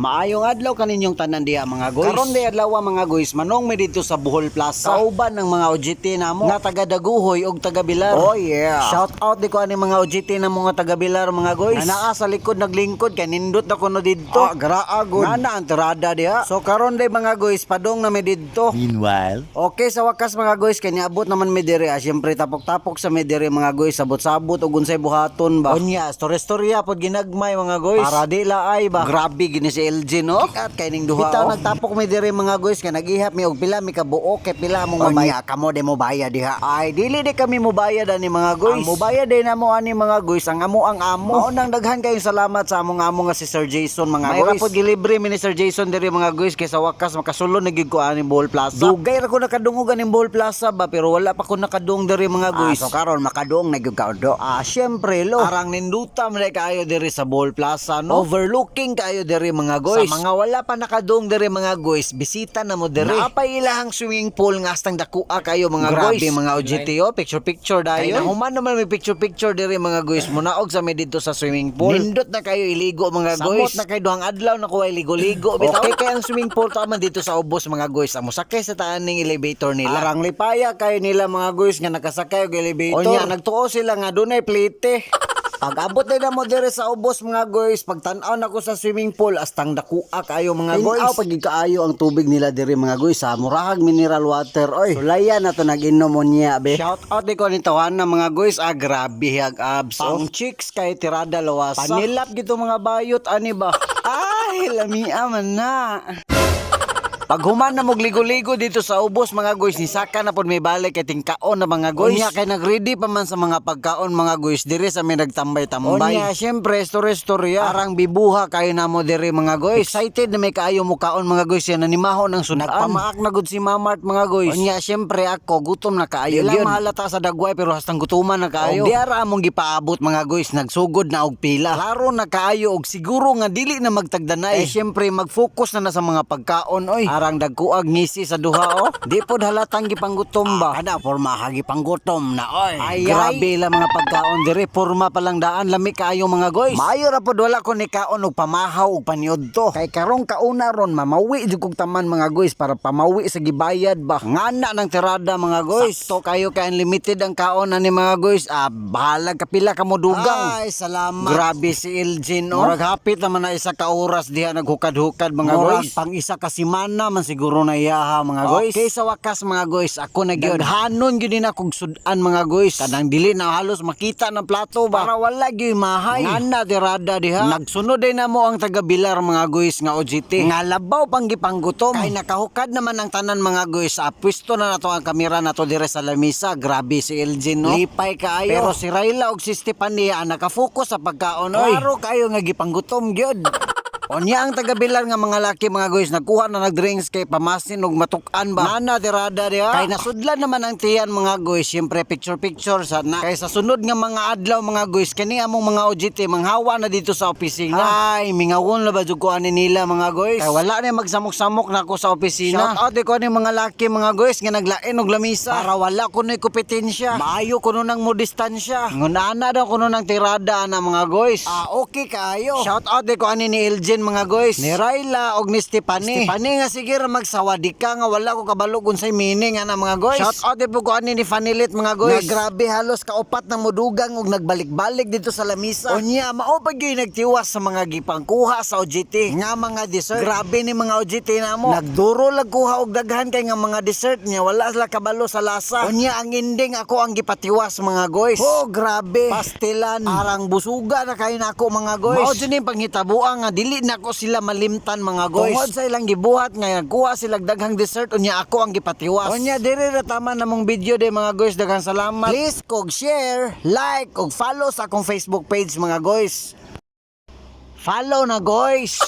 Maayong adlaw kaninyong tanan diha, mga guys. Karon day adlaw, mga guys, manong mi dito sa Bohol Plaza. Kauban ng mga OJT namo nga taga Daguhoy og taga Bilar. Oh yeah. Shout out di ko ani mga OJT na mga taga Bilar, mga guys. Nga naa sa likod naglingkod kay nindot na kuno didto. Ah, graa gud. Nga na ang tirada diha. So karon day, mga guys, padong na mi didto. Meanwhile, Okay, sa wakas, mga guys, kay niabot naman mi diri. Ah, syempre tapok-tapok sa mi diri, mga guys, sabot-sabot og unsay buhaton ba. Unya, storya-storya pod ginagmay, mga guys. Para di laay ba. Grabe gini si LG, no? At kay ning duha. Bitaw nagtapok mi diri, mga guys, kay nagihap mi og pila mi ka buok kay pila among mabaya. Kamo di mo bayad diha. Ay, dili di kami mobayad ani, mga guys. Ang mobayad din namo ani, mga guys, ang amo ang amo. Mao nang daghan kayong salamat sa among amo nga si Sir Jason, mga guys. May rapod gilibre mi ni Sir Jason diri, mga guys, kay sa wakas makasulod na gyud ko ani Bohol Plaza. Dugay ra ko nakadungog aning Bohol Plaza ba, pero wala pa ko nakadung diri, mga guys. Ah, so karon makadung na gyud ka do. Ah, syempre lo. Arang ninduta man kaayo diri sa Bohol Plaza, no. Overlooking kaayo diri, mga guys. Sa mga wala pa nakadung diri, mga guys, bisita na mo diri. Naapay ilahang swimming pool nga astang dakua kayo, mga guys. Grabe mga OGTO, picture picture dayon. Kay nahuman naman may picture picture diri, mga guys. Munaog sa mi didto sa swimming pool. Nindot na kayo iligo, mga guys. Samot na kay 2 adlaw na kuha ligo-ligo. Bitaw. Okay kay ang swimming pool ta man dito sa ubos, mga guys. Amo sakay sa taan ning elevator nila. Arang lipaya kayo nila, mga guys, nga nakasakay og elevator. Unya nagtuo sila nga dunay plite. Pag abot na mo dire sa ubos, mga guys, pagtan-aw nako sa swimming pool, astang dakua kaayo, mga guys. Tinaw pag kaayo ang tubig nila dire, mga guys, sa murahag mineral water oy. Sulaya na to nag-inom mo niya be. Shout out di ko ni tawana, mga guys, ah, grabe hag abs. Oh. Pang chicks kay tirada lawasa. Panilap gito mga bayot ani ba. Ay, lamia man na. Pag human na mo ligo-ligo dito sa ubos, mga guys, ni saka na pod may balik kay tingkaon na, mga guys. Unya kay nagready pa man sa mga pagkaon, mga guys, diri sa may nagtambay-tambay. Unya syempre storya-storya. Arang bibuha kayo namo diri, mga guys. Excited na may kaayo mo kaon, mga guys, yan nanimaho ng sudan. Nagpamaak na gud si Mamart, mga guys. Unya syempre ako gutom na kaayo. Di lang mahalata sa dagway pero hastang gutuman na kaayo. Og diara among gipaabot, mga guys, nagsugod na og pila. Klaro na kaayo og siguro nga dili na magtagdanay. Eh syempre mag-focus na na sa mga pagkaon oy. Arang dagkuag ngisi sa duha oh. Di pod halatang gipanggutom ba. Kada porma gipanggutom na oy. Ay, grabe la mga pagkaon dire, porma pa lang daan lami kaayo, mga guys. Maayo ra pod wala ko ni kaon og pamahaw og paniudto. Kay karong kauna ron mamawi jud kog taman, mga guys, para pamawi sa gibayad ba. Ngana ng tirada, mga guys. Sakto kayo kay unlimited ang kaon ani, mga guys. Ah, bahalag kapila ka mo dugang. Ay, salamat. Grabe si Elgin oh. Murag hapit naman na 1 ka oras diha naghukad-hukad, mga guys. Pang 1 ka semana man siguro na iyaha, mga guys. Okay, sa wakas, mga guys, ako na gyud. Daghanon gyud na kog sudan, mga guys. Kanang dili na halos makita ng plato ba. Para wala gyud mahay. Ngana tirada diha. Nagsunod din na mo ang taga Bilar, mga guys, nga OJT. Nga labaw pang gipanggutom. Kay nakahukad naman ang tanan, mga guys. Sa pwesto na nato ang kamera nato dire sa lamisa. Grabe si Elgin, no. Lipay kaayo. Pero si Rayla og si Stephanie ang nakafocus sa pagkaon oy. Klaro kayo nga gipanggutom gyud. Unya ang taga-Bilar nga mga laki, mga guys, nagkuha na nag-drinks kay pamasin og matuk-an ba. Nana tirada diha. Kay nasudlan naman ang tiyan, mga guys, syempre picture picture sa na. Kay sa sunod nga mga adlaw, mga guys, kani among mga OJT manghawa na dito sa opisina. Ay, mingawon na ba jud ko ani nila, mga guys. Kay wala na magsamok-samok na ako sa opisina. Shout out ko ani mga laki, mga guys, nga naglain og lamisa. Para wala ko no'y kompetensya. Maayo kuno nang mo distansya. Ngunana daw kuno nang tirada ana, mga guys. Ah, okay kaayo. Shout out ko ani ni Elgin, mga guys. Ni Rayla og ni Stephanie. Stephanie nga sige ra magsawadika nga wala ko kabalo kung unsay meaning ana, mga guys. Shout out din po ko ani ni Fanilit, mga guys. Nga grabe halos kaupat na modugang og nagbalik-balik dito sa lamisa. Unya mao pa gyud nagtiwas sa mga gipangkuha sa OJT nga mga dessert. Grabe ni mga OJT namo. Nagduro lag kuha og daghan kay nga mga dessert niya wala sila kabalo sa lasa. Unya ang ending ako ang gipatiwas, mga guys. Oh, grabe. Pastilan. Arang busuga na kayo nako, mga guys. Mao jud ni panghitabuan nga dili nako sila malimtan, mga guys. Tungod sa ilang gibuhat nga nagkuha sila daghang dessert, unya ako ang gipatiwas. Unya diri ra tama namong video de, mga guys. Daghang salamat. Please kog share, like ug follow sa akong Facebook page, mga guys. Follow na, guys.